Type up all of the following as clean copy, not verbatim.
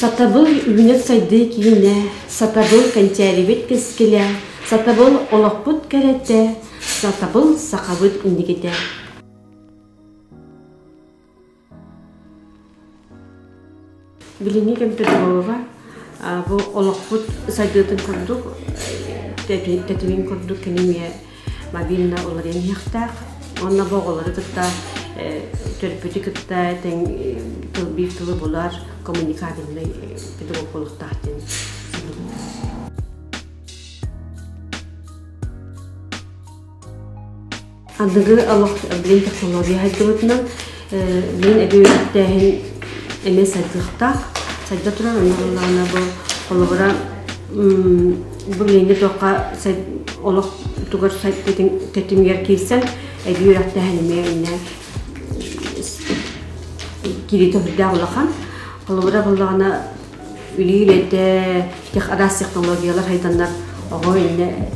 Сатабыл үүнэр сайдыы киинэ, сатабыл кэнчээрибит кэскилэ, сатабыл олохпут кэрэтэ, сатабыл сахабыт инникитэ. Билиҥҥи кэм педагога бу олохпут сайдыытын курдук, тэтимин курдук кини эмиэ мобильно уларыйан иһиэхтээх. Уонна бу оҕолору кытта төрөппүтү кытта тэҥ тыл биир тылы булар коммуникабельнай педагог буолуохтаах диэн Аныгы олох билим технология сайдыбытынан билин эбии үөрэхтээһин эмиэ сайдыахтаах. Сайда турар онно буоллаҕына бу холобура бу билиҥҥи туохха олох тугар тэтимигэр киирсэн эбии үөрэхтээһин эмиэ иннэ киириитэ сүрдээх улахан. Холобура буоллаҕына Үлэ үлэтэ, тех араас технологиялар хайданнар оҕо иннэ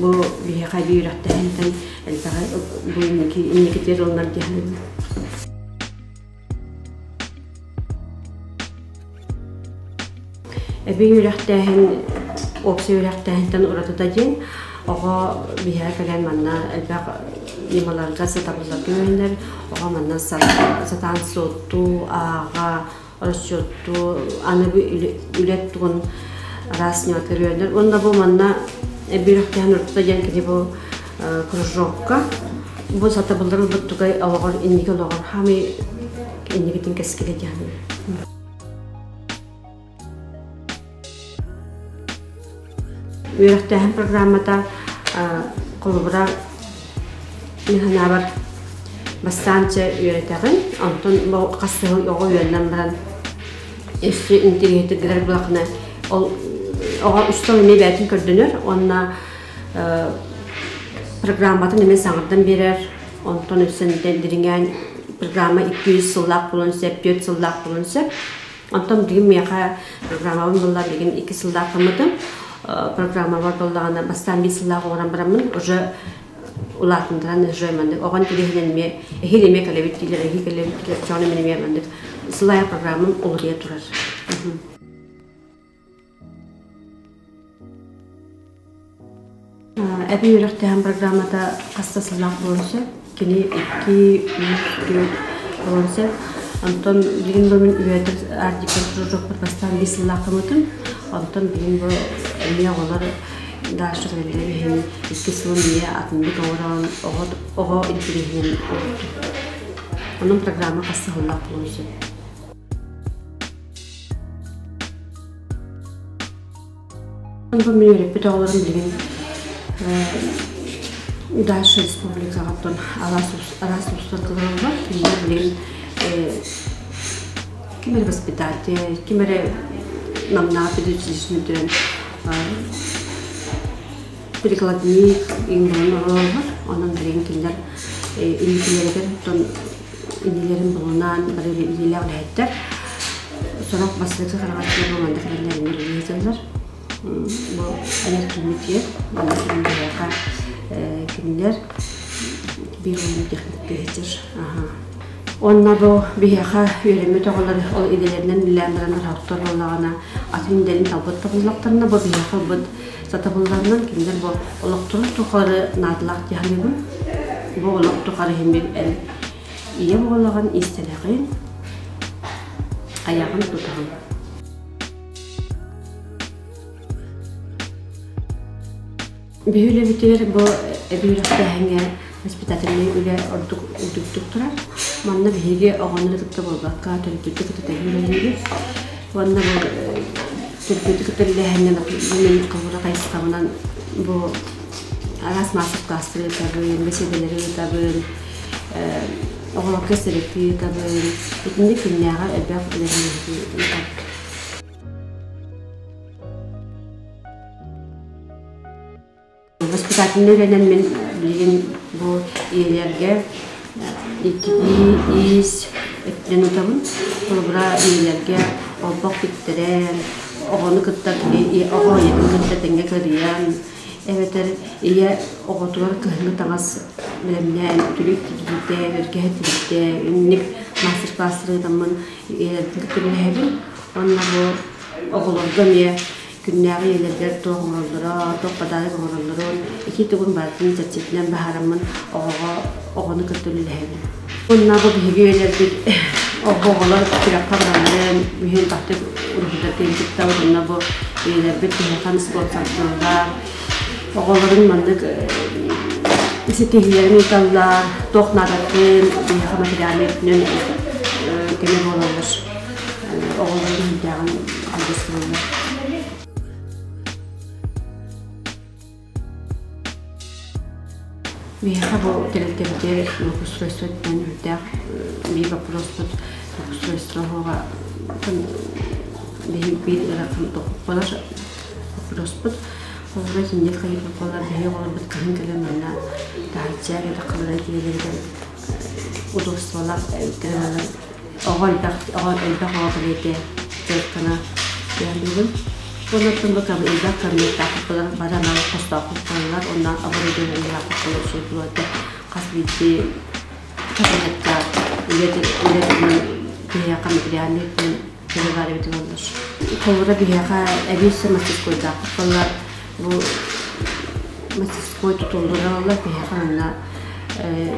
бу биһиэхэ эбии үөрэхтээһинтэн элбэҕи бу инники инникитигэр ылынар дии саныыбын. Эбии үөрэхтээһин уопсай үөрэхтээһинтэн уратыта диэн оҕо биһиэхэ кэлэн манна элбэх ньымаларга сатабылларга үөрэнэр, оҕо манна сатаан суоттуу, ааҕа, расчеттуу аны үлэ тугун араас ньыматыгар үөрэнэр уонна бу манна бүрэхтэһэн урутта диэн кини бу кружокка бу сатабыллар ылбыт тугай олоҕор инники олоҕор хаамый инникитин кэскилэ диэн Үөрэхтээһин программата холобура мин санаабар бастаан чэ үөрэтэҕин, онтон хас сыл оҕо үөрэнэн баран өссө интэриэһиргэтэр буоллаххына ол оҕо үс сыл эмиэ бэйэтин көрдөнөр уонна программатын эмиэ саҥардан биэрэр, онтон өссө дириҥээн программа 200 сыллаах буолуон сөп, 4 сыллаах буолуон сөп. Онтон билигин миэхэ программабын булла билигин 2 сыллаах гыммытым. Программабар буоллаҕына бастаан 1 сыллаах оҥорон бараммын уже улаатынтаран уже маннык оҕон тириһинэн эмиэ эһиил эмиэ кэлэбит дииллэр, эһиил кэлэбит дииллэр, чоҕун эмиэ эмиэ маннык сылайа программам уларыйа турар. Эбии үөрэхтээһин программата хас да сыллаах буолуон сөп. Кини 2, 3, 4 буолуон сөп. Онтон билигин бу мин үөрэтэр ардикор кружокпар бастаан 5 сыллаах гыммытым. Онтон билигин бу эмиэ оҕолор дальше кэлэллэрин иһин 2 сылын эмиэ атыннык оҥорон оҕо оҕо интэриэһинэн оҥордум. Онон программа хас да сыллаах буолуон сөп. Бу мин үөрэппит оҕолорум билигин дальше республикаҕа оттон араас улуустарга олороллор. Кинилэр билигин ким эрэ воспитатель, ким эрэ намнаах педучилищены бүтэрэн прикладник иҥнэн олороллор. Онон билигин кинилэр инникилэригэр оттон иннилэрин булунан бары илиилээх үлэһиттэр. Сорох бастакы хараҕаччылар бу манна кэлэннэр эмиэ үлэлии сылдьаллар. Бу айар кииммитигэр манна биһиэхэ кинилэр биир уонна техникка сылдьар. Уонна бу биһиэхэ үөрэммит оҕолор ол идэлэринэн үлэлээн баран орохтор буоллаҕына атын идэлин талбыт да буоллахтарына бу биһиэхэ ылбыт сатабылларынан кинилэр бу олохторун тухары наадалаах дии саныыбын. Бу олох тухары иһин ийэ буолаҕын, иистэнэҕин, айаҕын тутаҕын. Биһи үлэбитигэр бу эбии үөрэхтээһиҥҥэ воспитательнай үлэ ордук үрдүктүк турар. Манна биһиги оҕону эрэ кытта буолбакка, төрөппүтү кытта тэҥҥэ үлэлиибит. Уонна бу төрөппүтү кытта үлэлээһиҥҥэ бу мин холобура хайысхабынан бу араас маастар-кылаастары ыытабын, бэсиэдэлэри ыытабын, оҕолорго сэрэтии ыытабын. Итинник күннээҕи элбэх үлэни ыытабыт. Воспитательнай үлэнэн мин билигин бу ийэлэргэ иккитии иис өттүнэн утабын. Холобура, ийэлэргэ олбох тиктэрэн, оҕону кытта оҕо ийэтин кытта тэҥҥэ кырыйан, эбэтэр ийэ оҕотугар кыһыҥҥы таҥас бэлэмнээн, үтүлүк тигиитэ, өргөһө тигиитэ, инник мастер-класстары ыытаммын ийэлэрбин кытта үлэлэһэбин. Уонна бу Оҕолорго эмиэ күннээҕи ийэлэргэр туох оҥороллоро, туох подарок оҥороллорун ити тугун барытын чэрчитинэн баһаараммын оҕоҕо оҕону кытта үлэлэһэбин. Уонна бу биһиги үйэлэрбит оҕолор күрэххэ баралларын үһүн бахтык уруһуйдарга кыттабыт уонна бу ийэлэрбит биһиэхэ спонсордууллар оҕолорун маннык ситиһиилэрин ыыталлар, туох наадатын биһиэхэ материальнай өттүнэн көмө буолаллар, оҕолорун иһинтээҕин алгыстыыллар. Биһиэхэ бу тэрилтэбитигэр благоустройство өттүнэн үрдээх биир боппуруоспут благоустройство оһоҕо биһи биир ыарахан тохопполор боппуруоспут. Холобура итинник хайыппалар биһиги оҕолорбут кыһын кэлэн манна таһырдьа кэтэххэлэрэ дьиэлэригэр удобстволаах эбиттэрэ буоллар оҕо элбэх оҕо элбэх оҕо кэлиэтэ дьарыктана түһэн Оннуттан бу элбэх кабинеттаахпыт бары анал хостоохпут уонна оборудованиелаахпыт үчүгэй буолуо хас биирдии кабинетка үлэ үлэ биһиэхэ материальный өттүнэн көмө баар эбит буоллар. Холобура биһиэхэ эбиэсэ мастерскойдаахпыт буоллар бу мастерской тутуллар биһиэхэ манна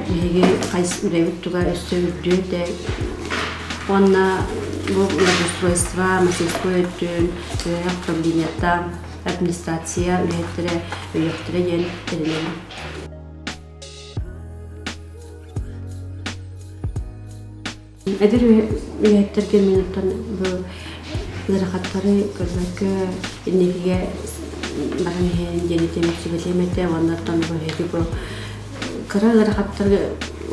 биһиги хайс үлэбит туга өссө үрдүө этэ уонна бу благоустройство мастерской өттүн үөрэх управлениета администрация үлэһиттэрэ өйүөхтэрэ диэн эрэнэбин. Эдэр үлэһиттэргэ мин оттон бу ыарахаттары көрбөккө инникигэ баран иһэн диэн этим сүбэлиэм этэ уонна оттон бу эһиги бу кыра ыарахаттары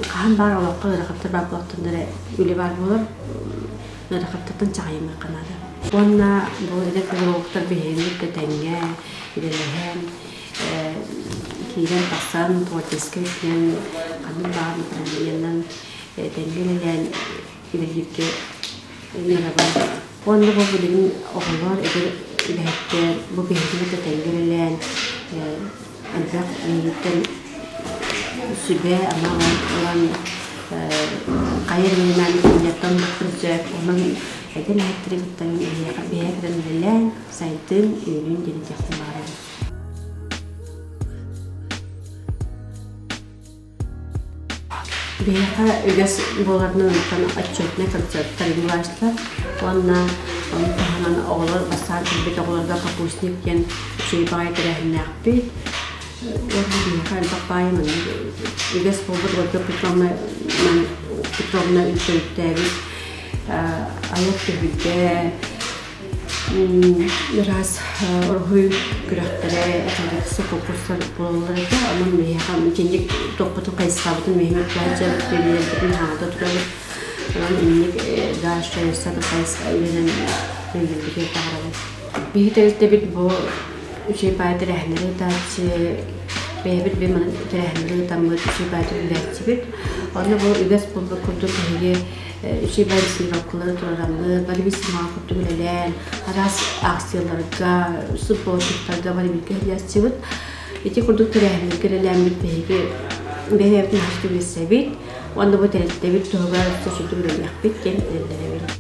хаһан баар олоххо ыарахаттар баар буолтаннар эрэ үлэ баар буолар ыарахаттартан чаҕыйымыахха наада. Уонна бу эдэр педагогтар биһигини кытта тэҥҥэ үлэлэһэн киирэн тахсан творческай өттүнэн ханнык баар направлениенан тэҥҥэ үлэлээн үлэлииргэ ыҥырабын. Уонна бу билигин оҕолор, эдэр үлэһиттэр бу биһигини кытта тэҥҥэ үлэлээн элбэх миигиттэн сүбэ-ама ылан хайа эрэ кинилэртэн сөп. Онон эдэр үлэһиттэри кытта эһиэхэ биһиэхэ кэлэн үлэлээн, сайдын, үүнүн диэн этиэхпин баҕарабын. Биһиэхэ үгэс буоларынан онтон отчетнай концерттар ыҥылааччылар уонна ону таһынан оҕолор бастаан кэлбит оҕолорго капустник диэн үчүгэй баҕайы тэрээһиннээхпит. Уонна биһиэхэ элбэх баайы маннык үгэс буолбут Ольга Петровна Петровна төрүттээбит айар түһүлгэ Ыраас уруһуй күрэхтэрэ, экологическай конкурстар буолаллар этэ. Онон биһиэхэ итинник туохпутун хайысхабытын биһиги үлэлэрбитин хаҥата турабыт. Онон инник дальше хайысха үлэнэн үлэлиирбитин баҕарабын. Биһиги тэрилтэбит бу үчүгэй баай тэрээһиннэри ыытааччы, бэйэбит би манан тэрээһиннэри ыытаммыт үчүгэй баай үлэлээччибит. Онно бу үгэс буолбут курдук биһиги үчүгэй баай турараммыт, бары биир сымаҕа курдук үлэлээн, араас акцияларга, субботниктарга бары бииргэ сылдьааччыбыт. Ити курдук тэрээһиннэргэ үлэлээммит биһиги бэйэбитин хаста билсэбит уонна бу тэрилтэбит туһугар өссө үлэлиэхпит диэн эрэллэнэбин.